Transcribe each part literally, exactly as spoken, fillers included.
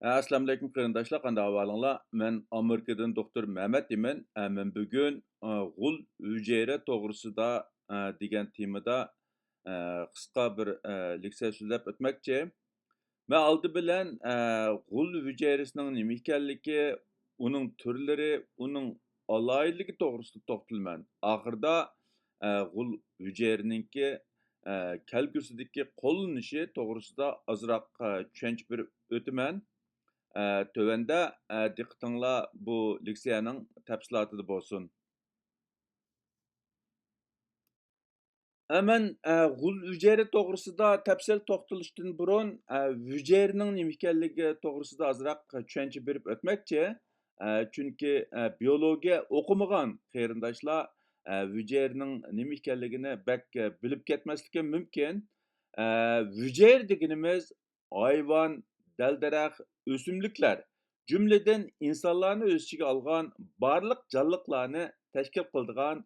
ئەسسالامۇئەلەيكۇم قېرىنداشلار، قانداق ئەھۋالىڭلار؟ مەن ئامېرىكىدىن دوختۇر مەمەت دېمەن. ئە، مەن بۈگۈن، ئە، غول ھۈجەيرە توغرىسىدا، ئە، دېگەن تېمىدا، ئە، قىسقا بىر، ئە، لېكسىيە سۆزلەپ ئۆتمەكچى. مەن ئالدى بىلەن، ئە، غول ھۈجەيرىسىنىڭ نېمە ئىكەنلىكى، ئۇنىڭ تۈرلىرى، ئۇنىڭ ئالاھىدىلىكى توغرىسىدا توختىلىمەن. ئاخىرىدا، ئە، غول ھۈجەيرىنىڭكى، ئە، كەلگۈسىدىكى قوللىنىشى توغرىسىدا ئازراق، ئە، چۈشەنچە بېرىپ ئۆتىمەن. ئە، تۆۋەندە، ئە، دىققىتىڭلار بۇ لېكسىيەنىڭ تەپسىلاتىدا بولسۇن. ئە، مەن، ئە، غول ھۈجەيرە توغرىسىدا تەپسىلىي توختىلىشتىن بۇرۇن، ئە، ھۈجەيرىنىڭ نېمە ئىكەنلىكى توغرىسىدا ئازراق چۈشەنچە بېرىپ ئۆتمەكچى. ئە، چۈنكى، ئە، بىيولوگىيە ئوقۇمىغان قېرىنداشلار، ئە، ھۈجەيرىنىڭ نېمە ئىكەنلىكىنى بەك، ئە، بىلىپ كەتمەسلىكى مۇمكىن. ئە، ھۈجەيرە دېگىنىمىز ھايۋان، دەل-دەرەخ، ئۆسۈملۈكلەر، جۈملىدىن ئىنسانلارنى ئۆز ئىچىگە ئالغان بارلىق جانلىقلارنى تەشكىل قىلىدىغان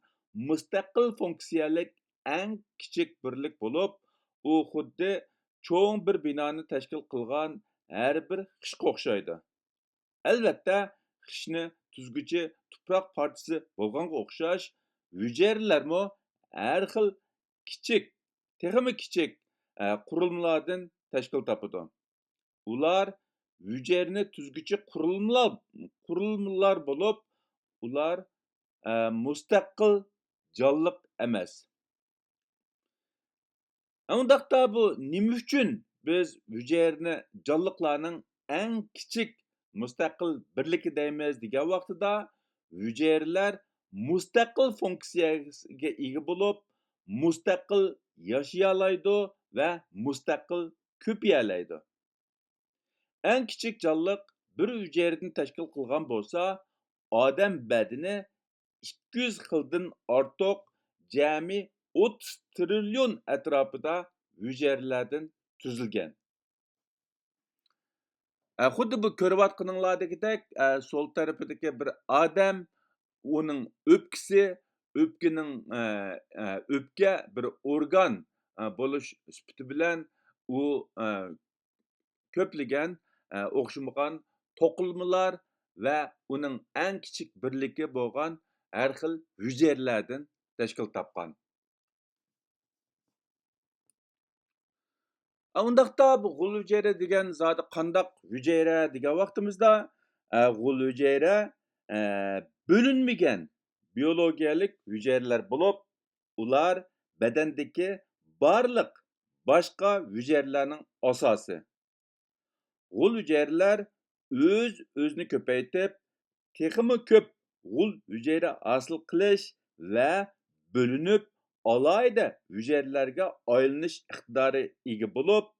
مۇستەقىل فۇنكسىيەلىك ئەڭ كىچىك بىرلىك بولۇپ، ئۇ خۇددى چوڭ بىر بىنانى تەشكىل قىلغان ھەر بىر خىشقا ئوخشايدۇ. ئەلۋەتتە، خىشنى تۈزگۈچى تۇپراق پارچىسى بولغانغا ئوخشاش، ھۈجەيرىلەرمۇ ھەر خىل كىچىك، تېخىمۇ كىچىك، ئە، قۇرۇلمىلاردىن تەشكىل تاپىدۇ. ئۇلار ھۈجەيرىنى تۈزگۈچى قۇرۇلمىلار، قۇرۇلمىلار بولۇپ، ئۇلار، ئە، مۇستەقىل جانلىق ئەمەس. ئۇنداقتا بۇ نېمە ئۈچۈن بىز ھۈجەيرىنى جانلىقلارنىڭ ئەڭ كىچىك مۇستەقىل بىرلىكى دەيمىز دېگەن ۋاقتىدا، ھۈجەيرىلەر مۇستەقىل فۇنكسىيەگە ئىگە بولۇپ، مۇستەقىل ياشىيالايدۇ ۋە مۇستەقىل كۆپىيەلەيدۇ. ئەڭ كىچىك جانلىق بىر ھۈجەيرىدىن تەشكىل قىلغان بولسا، ئادەم بەدىنى ئىككى يۈز خىلدىن ئارتۇق، جەمئىي ئوتتۇز تىرىليون ئەتراپىدا ھۈجەيرىلەردىن تۈزۈلگەن. ئە، خۇددى بۇ كۆرۈۋاتقىنىڭلاردىكىدەك، ئە، سول تەرىپىدىكى بىر ئادەم، ئۇنىڭ ئۆپكىسى، ئۆپكىنىڭ، ئە، ئە، ئۆپكە بىر ئورگان، ئە، بولۇش سۈپىتى بىلەن ئۇ، ئە، كۆپلىگەن، ئە، ئوخشىمىغان توقۇلمىلار ۋە ئۇنىڭ ئەڭ كىچىك بىرلىكى بولغان ھەر خىل ھۈجەيرىلەردىن تەشكىل تاپقان. ئە، ئۇنداقتا بۇ غول ھۈجەيرە دېگەن زادى قانداق ھۈجەيرە دېگەن ۋاقتىمىزدا، ئە، غول ھۈجەيرە، ئە، بۆلۈنمىگەن بىيولوگىيەلىك ھۈجەيرىلەر بولۇپ، ئۇلار بەدەندىكى بارلىق باشقا ھۈجەيرىلەرنىڭ ئاساسى. غول ھۈجەيرىلەر ئۆز-ئۆزىنى كۆپەيتىپ، تېخىمۇ كۆپ غول ھۈجەيرە ھاسىل قىلىش ۋە بۆلۈنۈپ، ئالاھىدە ھۈجەيرىلەرگە ئايلىنىش ئىقتىدارى ئىگە بولۇپ،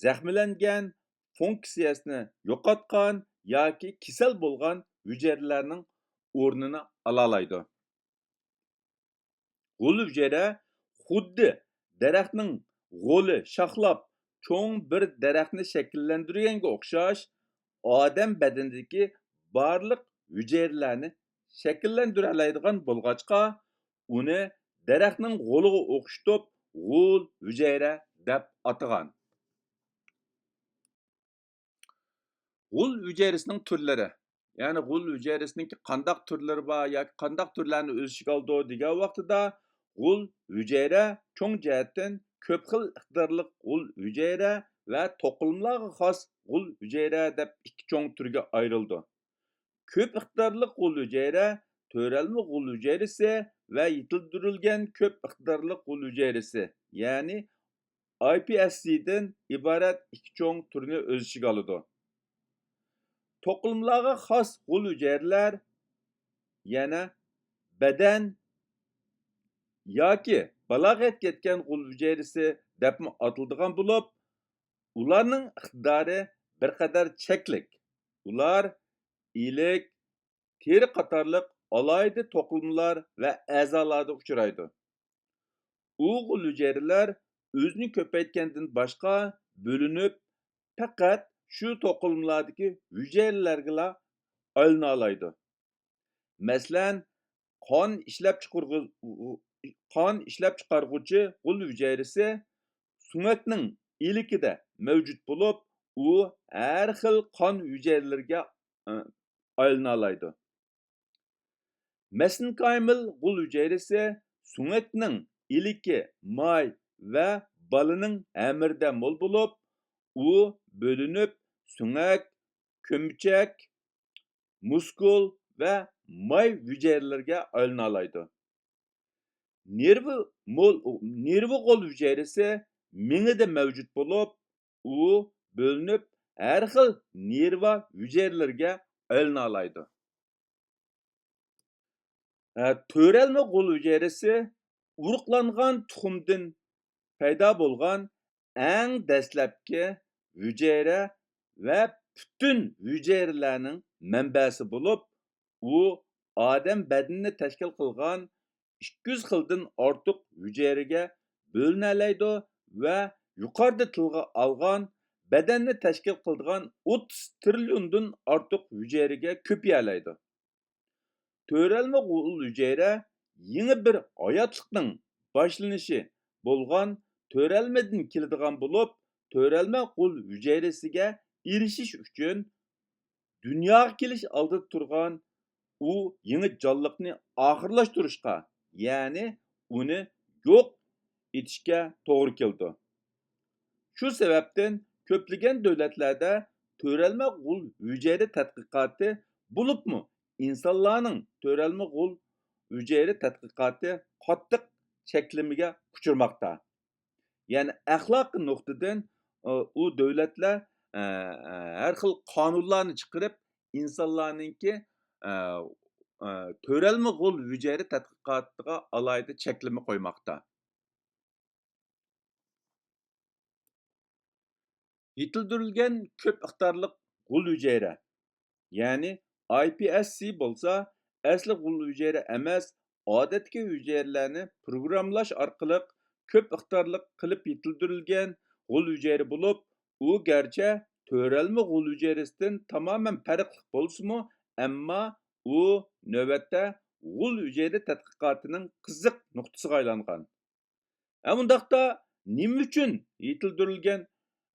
زەخىملەنگەن، فۇنكسىيەسىنى يوقاتقان ياكى كېسەل بولغان ھۈجەيرىلەرنىڭ ئورنىنى ئالالايدۇ. غول ھۈجەيرە خۇددى دەرەخنىڭ غولى شاخلاپ، چوڭ بىر دەرەخنى شەكىللەندۈرگەنگە ئوخشاش، ئادەم بەدىنىدىكى بارلىق ھۈجەيرىلەرنى شەكىللەندۈرەلەيدىغان بولغاچقا، ئۇنى دەرەخنىڭ غولىغا ئوخشىتىپ، غول ھۈجەيرە دەپ ئاتىغان. غول ھۈجەيرىسىنىڭ تۈرلىرى. يەنى غول ھۈجەيرىسىنىڭكى قانداق تۈرلىرى بار ياكى قانداق تۈرلەرنى ئۆز ئىچىگە ئالىدۇ دېگەن ۋاقتىدا، غول ھۈجەيرە چوڭ جەھەتتىن كۆپ خىل ئىقتىدارلىق غول ھۈجەيرە ۋە توقۇلمىلارغا خاس غول ھۈجەيرە دەپ ئىككى چوڭ تۈرگە ئايرىلىدۇ. كۆپ ئىقتىدارلىق غول ھۈجەيرە تۆرەلمە غول ھۈجەيرىسى ۋە يېتىلدۈرۈلگەن كۆپ ئىقتىدارلىق غول ھۈجەيرىسى، يەنى ئاي پى ئېس سى دىن ئىبارەت ئىككى چوڭ تۈرنى ئۆز ئىچىگە ئالىدۇ. توقۇلمىلارغا خاس غول ھۈجەيرىلەر يەنە بەدەن ياكى بالاغەتكە يەتكەن غول ھۈجەيرىسى دەپمۇ ئاتىلىدىغان بولۇپ، ئۇلارنىڭ ئىقتىدارى بىر قەدەر چەكلىك. ئۇلار ئىلىك، تېرە قاتارلىق ئالاھىدە توقۇلمىلار ۋە ئەزالاردا ئۇچرايدۇ. ئۇ غول ھۈجەيرىلەر ئۆزىنى كۆپەيتكەندىن باشقا بۆلۈنۈپ، پەقەت شۇ توقۇلمىلاردىكى ھۈجەيرىلەرگىلا ئايلىنالايدۇ. مەسىلەن، قان ئىشلەپچىقىرغۇ-، قان ئىشلەپچىقارغۇچى غول ھۈجەيرىسى سۆڭەكنىڭ ئىلكىدە مەۋجۇت بولۇپ، ئۇ ھەر خىل قان ھۈجەيرىلىرىگە، ئە، ئايلىنالايدۇ. مېسېنكايمىل غول ھۈجەيرىسى سۆڭەكنىڭ ئىلىكى، ماي ۋە بالىنىڭ ھەمرىدە مول بولۇپ، ئۇ بۆلۈنۈپ، سۆڭەك، كۆمىچەك، مۇسكۇل ۋە ماي ھۈجەيرىلىرىگە ئايلىنالايدۇ. نېرۋا مول، نېرۋا غول ھۈجەيرىسى مېڭىدە مەۋجۇت بولۇپ، ئۇ بۆلۈنۈپ، ھەر خىل نېرۋا ھۈجەيرىلىرىگە ئايلىنالايدۇ. ھە، تۆرەلمە غول ھۈجەيرىسى ئۇرۇقلانغان تۇخۇمدىن پەيدا بولغان ئەڭ دەسلەپكى ھۈجەيرە ۋە پۈتۈن ھۈجەيرىلەرنىڭ مەنبەسى بولۇپ، ئۇ ئادەم بەدىنىنى تەشكىل قىلغان ئىككى يۈز خىلدىن ئارتۇق ھۈجەيرىگە بۆلۈنەلەيدۇ ۋە يۇقىرىدا تىلغا ئالغان بەدەننى تەشكىل قىلىدىغان ئوتتۇز تىرىليوندىن ئارتۇق ھۈجەيرىگە كۆپىيەلەيدۇ. تۆرەلمە غول ھۈجەيرە يېڭى بىر ھاياتلىقنىڭ باشلىنىشى بولغان تۆرەلمىدىن كېلىدىغان بولۇپ، تۆرەلمە غول ھۈجەيرىسىگە ئېرىشىش ئۈچۈن دۇنياغا كېلىش ئالدىدا تۇرغان ئۇ يېڭى جانلىقنى ئاخىرلاشتۇرۇشقا، يەنى ئۇنى يوق ئېتىشكە توغرا كېلىدۇ. شۇ سەۋەبتىن كۆپلىگەن دۆلەتلەردە تۆرەلمە غول ھۈجەيرە تەتقىقاتى، بولۇپمۇ ئىنسانلارنىڭ تۆرەلمە غول ھۈجەيرە تەتقىقاتى قاتتىق چەكلىمىگە ئۇچرىماقتا. يەنى ئەخلاقىي نۇقتىدىن، ئۇ دۆلەتلەر، ئە، ئە، ھەر خىل قانۇنلارنى چىقىرىپ، ئىنسانلارنىڭكى، ئە، ئە، تۆرەلمە غول ھۈجەيرە تەتقىقاتىغا ئالاھىدە چەكلىمە قويماقتا. يېتىلدۈرۈلگەن كۆپ ئىقتىدارلىق غول ھۈجەيرە، يەنى ئاي پى ئېس سى بولسا ئەسلى غول ھۈجەيرە ئەمەس، ئادەتتىكى ھۈجەيرىلەرنى پروگراممىلاش ئارقىلىق كۆپ ئىقتىدارلىق قىلىپ يېتىلدۈرۈلگەن غول ھۈجەيرە بولۇپ، ئۇ گەرچە تۆرەلمە غول ھۈجەيرىسىدىن تامامەن پەرقلىق بولسىمۇ، ئەمما ئۇ نۆۋەتتە غول ھۈجەيرە تەتقىقاتىنىڭ قىزىق نۇقتىسىغا ئايلانغان. ئە، ئۇنداقتا نېمە ئۈچۈن يېتىلدۈرۈلگەن،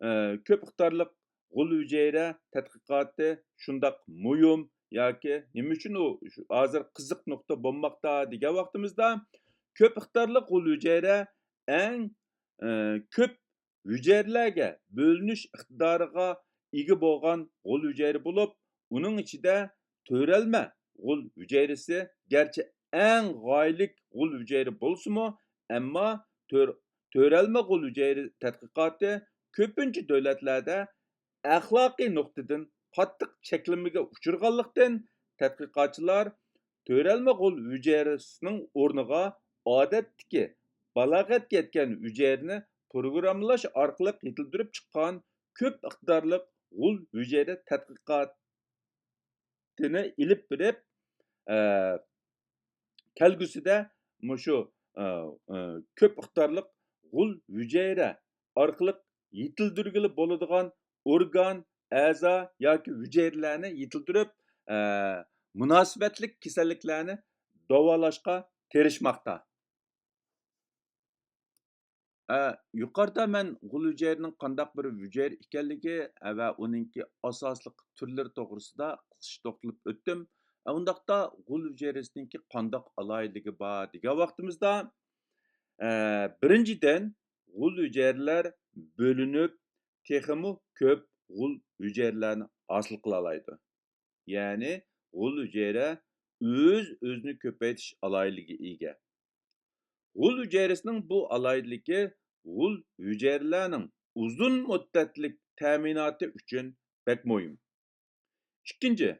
ئە، كۆپ ئىقتىدارلىق غول ھۈجەيرە تەتقىقاتى شۇنداق مۇھىم ياكى نېمە ئۈچۈن ئۇ شۇ ھازىر قىزىق نۇقتا بولماقتا دېگەن ۋاقتىمىزدا، كۆپ ئىقتىدارلىق غول ھۈجەيرە ئەڭ، ئە، كۆپ ھۈجەيرىلەرگە بۆلۈنۈش ئىقتىدارىغا ئىگە بولغان غول ھۈجەيرە بولۇپ، ئۇنىڭ ئىچىدە تۆرەلمە غول ھۈجەيرىسى گەرچە ئەڭ غايىلىك غول ھۈجەيرە بولسىمۇ، ئەمما تۆر-، تۆرەلمە غول ھۈجەيرە تەتقىقاتى كۆپىنچە دۆلەتلەردە ئەخلاقىي نۇقتىدىن قاتتىق چەكلىمىگە ئۇچرىغانلىقتىن، تەتقىقاتچىلار تۆرەلمە غول ھۈجەيرىسىنىڭ ئورنىغا ئادەتتىكى بالاغەتكە يەتكەن ھۈجەيرىنى پروگراممىلاش ئارقىلىق يېتىلدۈرۈپ چىققان كۆپ ئىقتىدارلىق غول ھۈجەيرە تەتقىقاتىنى ئېلىپ بېرىپ، ئە، كەلگۈسىدە مۇشۇ، ئە، ئە، كۆپ ئىقتىدارلىق غول ھۈجەيرە ئارقىلىق يېتىلدۈرگىلى بولىدىغان ئورگان، ئەزا ياكى ھۈجەيرىلەرنى يېتىلدۈرۈپ، ئە، مۇناسىۋەتلىك كېسەللىكلەرنى داۋالاشقا تىرىشماقتا. ئە، يۇقىرىدا مەن غول ھۈجەيرىنىڭ قانداق بىر ھۈجەيرە ئىكەنلىكى، ئە، ۋە ئۇنىڭكى ئاساسلىق تۈرلىرى توغرىسىدا قىسقىچە توختىلىپ ئۆتتۈم. ئە، ئۇنداقتا غول ھۈجەيرىسىنىڭكى قانداق ئالاھىدىلىكى بار دېگەن ۋاقتىمىزدا، ئە، بىرىنچىدىن، غول ھۈجەيرىلەر بۆلۈنۈپ، تېخىمۇ كۆپ غول ھۈجەيرىلەرنى ھاسىل قىلالايدۇ. يەنى غول ھۈجەيرە ئۆز-ئۆزىنى كۆپەيتىش ئالاھىدىلىكىگە ئىگە. غول ھۈجەيرىسىنىڭ بۇ ئالاھىدىلىكى غول ھۈجەيرىلەرنىڭ ئۇزۇن مۇددەتلىك تەمىناتى ئۈچۈن بەك مۇھىم. ئىككىنچى،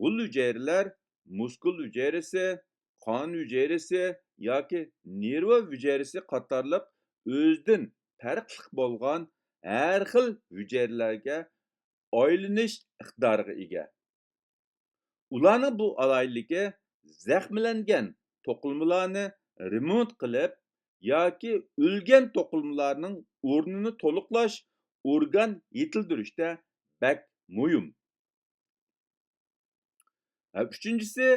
غول ھۈجەيرىلەر مۇسكۇل ھۈجەيرىسى، قان ھۈجەيرىسى ياكى نېرۋا ھۈجەيرىسى قاتارلىق ئۆزىدىن پەرقلىق بولغان ھەر خىل ھۈجەيرىلەرگە ئايلىنىش ئىقتىدارىغا ئىگە. ئۇلارنىڭ بۇ ئالاھىدىلىكى زەخىملەنگەن توقۇلمىلارنى رېمونت قىلىپ ياكى ئۆلگەن توقۇلمىلارنىڭ ئورنىنى تولۇقلاش، ئورگان يېتىلدۈرۈشتە بەك مۇھىم. ھە، ئۈچىنچىسى،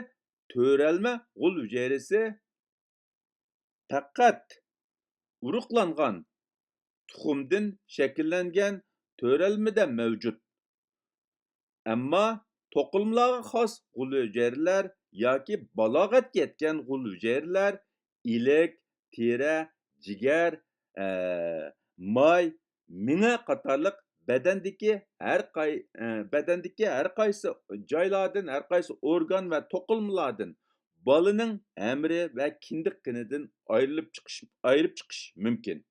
تۆرەلمە غول ھۈجەيرىسى پەقەت ئۇرۇقلانغان تۇخۇمدىن شەكىللەنگەن تۆرەلمىدە مەۋجۇت. ئەمما توقۇلمىلارغا خاس غول ھۈجەيرىلەر ياكى بالاغەتكە يەتكەن غول ھۈجەيرىلەر ئىلىك، تېرە، جىگەر، ئە، ماي، مېڭە قاتارلىق بەدەندىكى ھەر قاي-، ئە، بەدەندىكى ھەر قايسى جايلاردىن، ھەر قايسى ئورگان ۋە توقۇلمىلاردىن بالىنىڭ ھەمرى ۋە كىندىك قېنىدىن ئايرىلىپ چىقىش، ئايرىپ چىقىش مۇمكىن.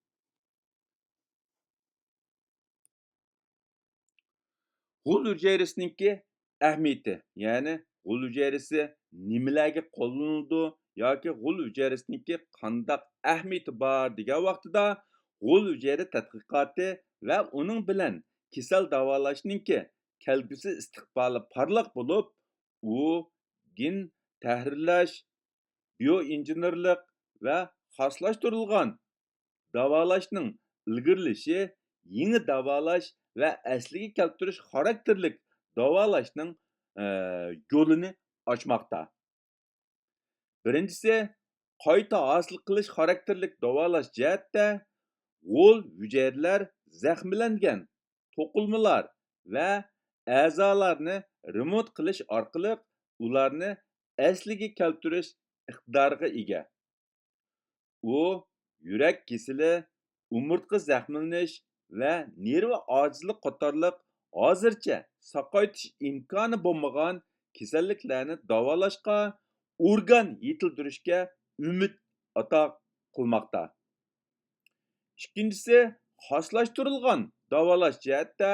غول ھۈجەيرىسىنىڭكى ئەھمىيىتى، يەنى غول ھۈجەيرىسى نېمىلەرگە قوللىنىلىدۇ ياكى غول ھۈجەيرىسىنىڭكى قانداق ئەھمىيىتى بار دېگەن ۋاقتىدا، غول ھۈجەيرە تەتقىقاتى ۋە ئۇنىڭ بىلەن كېسەل داۋالاشنىڭكى كەلگۈسى ئىستىقبالى پارلاق بولۇپ، ئۇ گېن تەھرىرلەش، بىيوئىنژېنېرلىق ۋە خاسلاشتۇرۇلغان داۋالاشنىڭ ئىلگىرىلىشى، يېڭى داۋالاش ۋە ئەسلىگە كەلتۈرۈش خاراكتېرلىك داۋالاشنىڭ، ئە، يولىنى ئاچماقتا. بىرىنچىسى، قايتا ھاسىل قىلىش خاراكتېرلىك داۋالاش جەھەتتە غول ھۈجەيرىلەر زەخىملەنگەن توقۇلمىلار ۋە ئەزالارنى رېمونت قىلىش ئارقىلىق ئۇلارنى ئەسلىگە كەلتۈرۈش ئىقتىدارىغا ئىگە. ئۇ يۈرەك كېسىلى، ئومۇرتقا زەخىملىنىش ۋە نېرۋا ئاجىزلىق قاتارلىق ھازىرچە ساقايتىش ئىمكانى بولمىغان كېسەللىكلەرنى داۋالاشقا، ئورگان يېتىلدۈرۈشكە ئۈمىد ئاتا قىلماقتا. ئىككىنچىسى، خاسلاشتۇرۇلغان داۋالاش جەھەتتە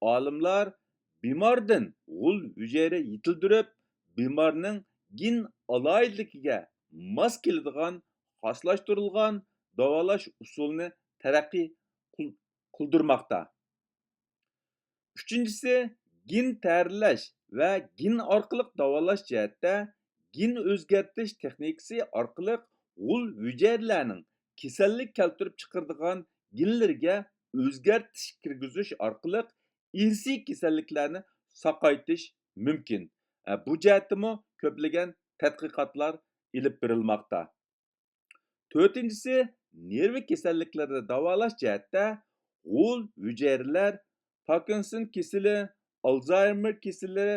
ئالىملار بىماردىن غول ھۈجەيرە يېتىلدۈرۈپ، بىمارنىڭ گېن ئالاھىدىلىكىگە ماس كېلىدىغان خاسلاشتۇرۇلغان داۋالاش ئۇسۇلىنى تەرەققىي قىل-، قىلدۇرماقتا. ئۈچىنچىسى، گېن تەھرىرلەش ۋە گېن ئارقىلىق داۋالاش جەھەتتە گېن ئۆزگەرتىش تېخنىكىسى ئارقىلىق غول ھۈجەيرىلەرنىڭ كېسەللىك كەلتۈرۈپ چىقىرىدىغان گېنلىرىگە ئۆزگەرتىش كىرگۈزۈش ئارقىلىق ئىرسىي كېسەللىكلەرنى ساقايتىش مۇمكىن. ئە، بۇ جەھەتتىمۇ كۆپلىگەن تەتقىقاتلار ئېلىپ بېرىلماقتا. تۆتىنچىسى، نېرۋا كېسەللىكلىرىنى داۋالاش جەھەتتە غول ھۈجەيرىلەر پاركىنسون كېسىلى، ئالزايمېر كېسىلى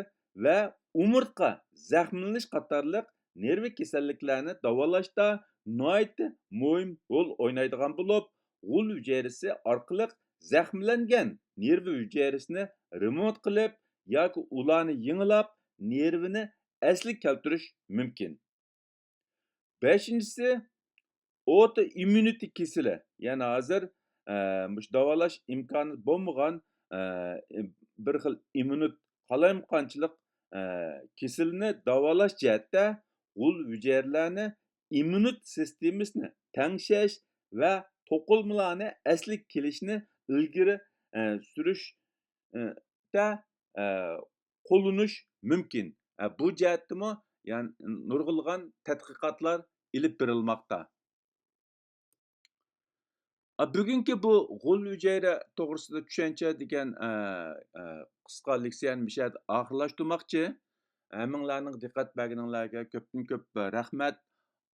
ۋە ئومۇرتقا زەخىملىنىش قاتارلىق نېرۋا كېسەللىكلەرنى داۋالاشتا ناھايىتى مۇھىم رول ئوينايدىغان بولۇپ، غول ھۈجەيرىسى ئارقىلىق زەخىملەنگەن نېرۋا ھۈجەيرىسىنى رېمونت قىلىپ ياكى ئۇلارنى يېڭىلاپ، نېرۋىنى ئەسلىگە كەلتۈرۈش مۇمكىن. بەشىنچىسى، ئوتوئىممۇنىتېت كېسىلى. يەنى ھازىر، ئە، مۇشۇ داۋالاش ئىمكانى بولمىغان، ئە، بىر خىل ئىممۇنىت قالايمىقانچىلىق، ئە، كېسىلىنى داۋالاش جەھەتتە غول ھۈجەيرىلەرنى ئىممۇنىت سىستېمىسىنى تەڭشەش ۋە توقۇلمىلارنى ئەسلىگە كېلىشنى ئىلگىرى، ئە، سۈرۈش، ئە، تە، ئە، قوللىنىش مۇمكىن. ئە، بۇ جەھەتتىمۇ، يەنى، نۇرغۇنلىغان تەتقىقاتلار ئېلىپ بېرىلماقتا. ئە، بۈگۈنكى بۇ غول ھۈجەيرە توغرىسىدا چۈشەنچە دېگەن، ئە، ئە، قىسقا لېكسىيەنى مۇشۇ يەردە ئاخىرلاشتۇرماقچى. ھەممىڭلارنىڭ دىققەت بەرگىنىڭلارگە كۆپتىن كۆپ رەھمەت.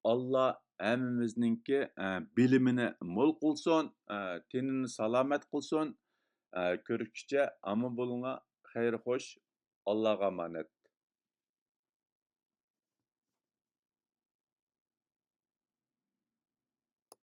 ئاللا ھەممىمىزنىڭكى، ئە، بىلىمىنى مول قىلسۇن، ئە، تېنىنى سالامەت قىلسۇن. ئە، كۆرۈشكىچە ئامان بولۇڭلار. خەير خوش. ئاللاغا ئامانەت.